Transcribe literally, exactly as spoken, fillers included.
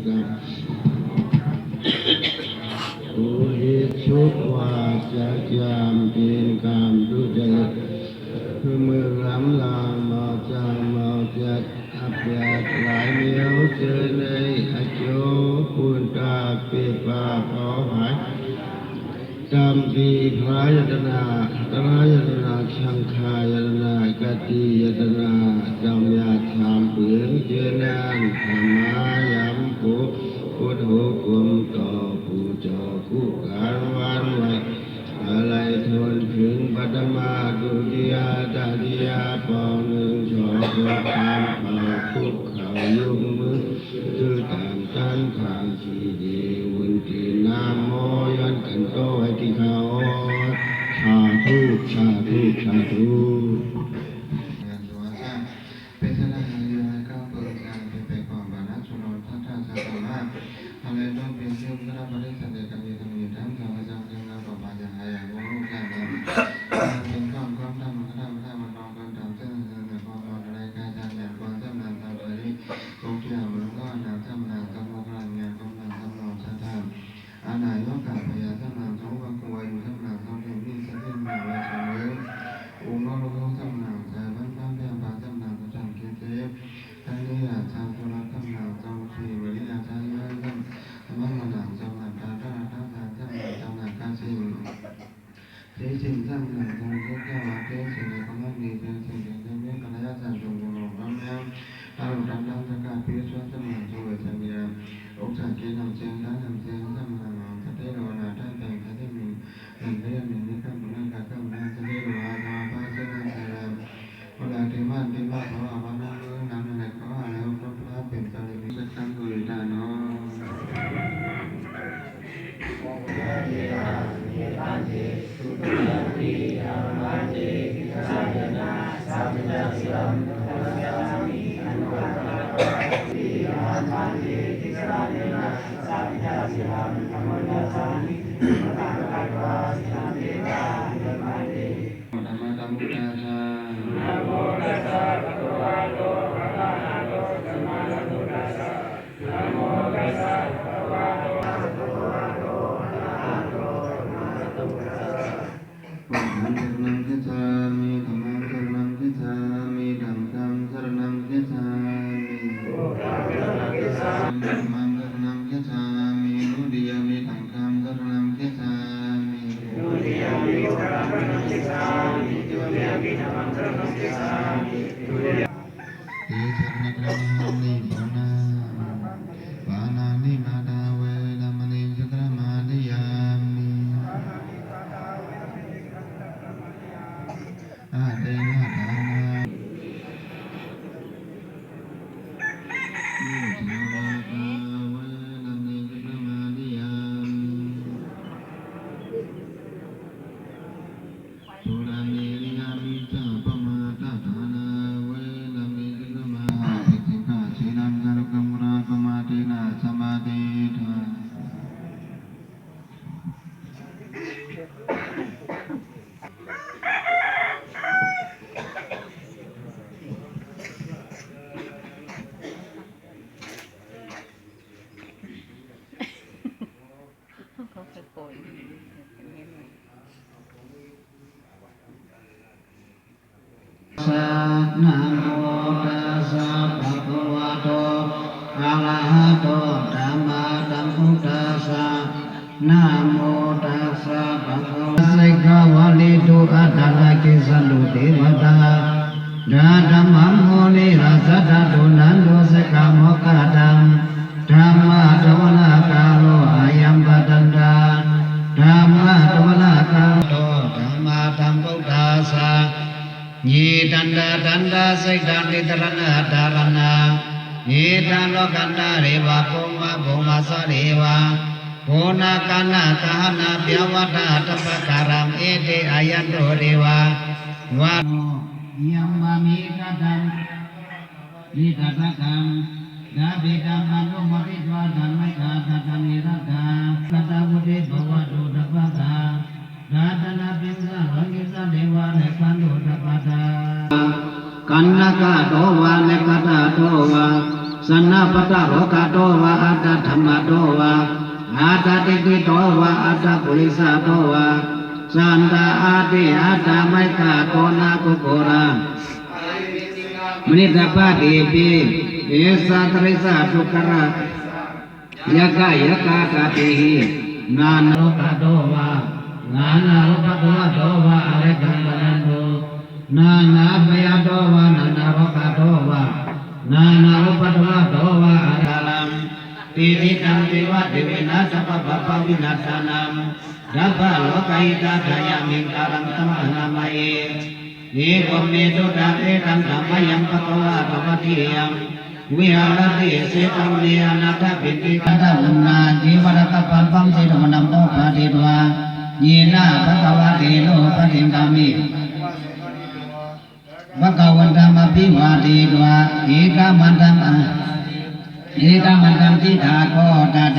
กรรม อุทิศชุกวาจะจำเป็นกรรมทุจริต เมื่อล้ำลามออกจากหมอกจากอับยากหลายเหนียวเจอในอโจปุตตาเปตปาขอหาย กรรมที่พระยตนา ตรายตนา สังขายตนา กติยตนา จำยาทำเปลืองเจอนั้นธรรมายำปุ พุทโธกลมต่อผู้เจ้าคู่การวันไหว อะไรทนถึงปัทมา ดุติยา ตติยา ปองหนึ่งสองสามเป่าคุกเข่ายกมือ คือต่างกันทางที่ดีวุนตีนามโม ย้อนกันโตไว้ที่เขา สาธุ สาธุ สาธุ เป็นสถานที่ให้ก้าวเปิดทางเป็นไปของบรรดาชนนทัศน์ธรรมะ อะไรต้องเป็นเรื่องพระบริษัทเดชกมีธรรมอยู่ทั้งสองพระเจ้าเรื่องเราต่อไปจะหายอย่างวงลูกแห่งนั้นเป็นข้อความธรรมะธรรมะธรรมะนองกันตามเส้นทางในความรอดอะไรกายทางอย่างความจำนานทางเผย Sokkhiyā maraṇā samaṇaṃ dhammavaraṃ ñāṇaṃ samaṇaṃ dhammo saṅgho anāyukā bhayā samaṇaṃ sopāga vāyu samaṇaṃ sokhī nissaddhi samaṇaṃ vācamūḷī uṅgū samaṇaṃ sahabantaṃ bhayapā samaṇaṃ suthaṃ keci taniyā saṅgho samaṇaṃ sokhī viriyañca samaṇaṃ somattā dārattā samaṇaṃ samaṇaṃ samaṇaṃ สิ่งศักดิ์สิทธิ์สร้างสรรค์ทรงทุกข์แก้ววัดเทพศิริขมณีเป็นสิ่งเด่นชัดเว้นกัลยาณสัตว์จงจงหลงล้มแล้วตลอดทั้งทั้งสกัดพิษวัสดุสู่สัญญาอกจากกินหนำเชียงด้านหนำเชียงสำหรับหนองสะเทโรนาท่านแต่งสะเทมินหนำเทมินนิคัมปุนังกาเกิมนาสะเทโรอาสาพาเสนาสาราม เวลาที่บ้านที่บ้านเขาเอามานั่งเรื่องนั้นอะไรก็ว่าแล้วก็พระเป็นจริตสักครั้งก็เลยได้เนาะ Namo tassa bhagavato arahato sammāsambuddhassa. Namo tassa bhagavato arahato sammāsambuddhassa. Buddhaṃ saraṇaṃ gacchāmi. Dhammaṃ saraṇaṃ gacchāmi. Saṅghaṃ saraṇaṃ gacchāmi. Dhammaṃ saraṇaṃ gacchāmi. Dutiyampi saṅghaṃ saraṇaṃ gacchāmi. Tisaraṇaṃ gacchāmi. Pāṇāni pādā veramaṇī sikkhāpadaṃ samādiyāmi. Adinnādānā musāvādā veramaṇī sikkhāpadaṃ samādiyāmi. Surāmerayamajjapamādaṭṭhānā veramaṇī sikkhāpadaṃ samādiyāmi. Sīlaṃ sukhaṃ paramāpaṇā samādhāna. Namo tassa bhagavato arahato sammāsambuddhassa. Namo tassa bhagavato sikkhāvalitu attalakisatu devatā. Dhammaṃ munirājassa suṇantu saggamokkhadaṃ. Dhammassavanakālo ayam bhadantā. Dhammassavanakālo sammāsambuddhassa. Ye tattha tattha sikhāti saraṇaṃ saraṇaṃ. Ye ca lokadhātū bhummā bhummā sarīva. Puṇṇakanakahanabyāvaṭṭhātappakaram iti ayantu deva. Vā. Yamamhi kataṃ. Nidassakaṃ. Yadidamanumoditvā dhammikā tadanirattā. Katavuti bhavatu sabbadā. Ratanapiṃ saraṇaṃ gacchāmi. Vā rakkhantu sabbadā. Kaṇhakato vā nakkhattato vā. Sannappatto rogāto vā attasammāraddho vā attakiccito vā attapurisato vā sattā atthi attamayaṃ koṇakukkuraṃ maṇisapātīti. Esa tarisa dukkhara yakkhayakkhādihi nānā rogāto vā nānā upaddavato vā ārakkhaṃ gaṇhantu. Nānābhayato vā nānārogāto vā nānāupaddavato vā ārakkhaṃ gaṇhantu. Tividhaṃ piva tivinā sabbapāpavināsanaṃ sabbarogahitāya yaṃ hitāya sabbadhammahitaye iddhū me sutā. Etaṃ samayaṃ bhagavā sāvatthiyaṃ viharati jetavane anāthapiṇḍikā. Tathāgatā uṇṇānābhī varakkappaṃ paṃsuddhāvanaṃ upāditvā yena bhagavā therā āmantesi. Bhagavantaṃ abhivādetvā ekamantaṃ ekamantaṃ ṭhitā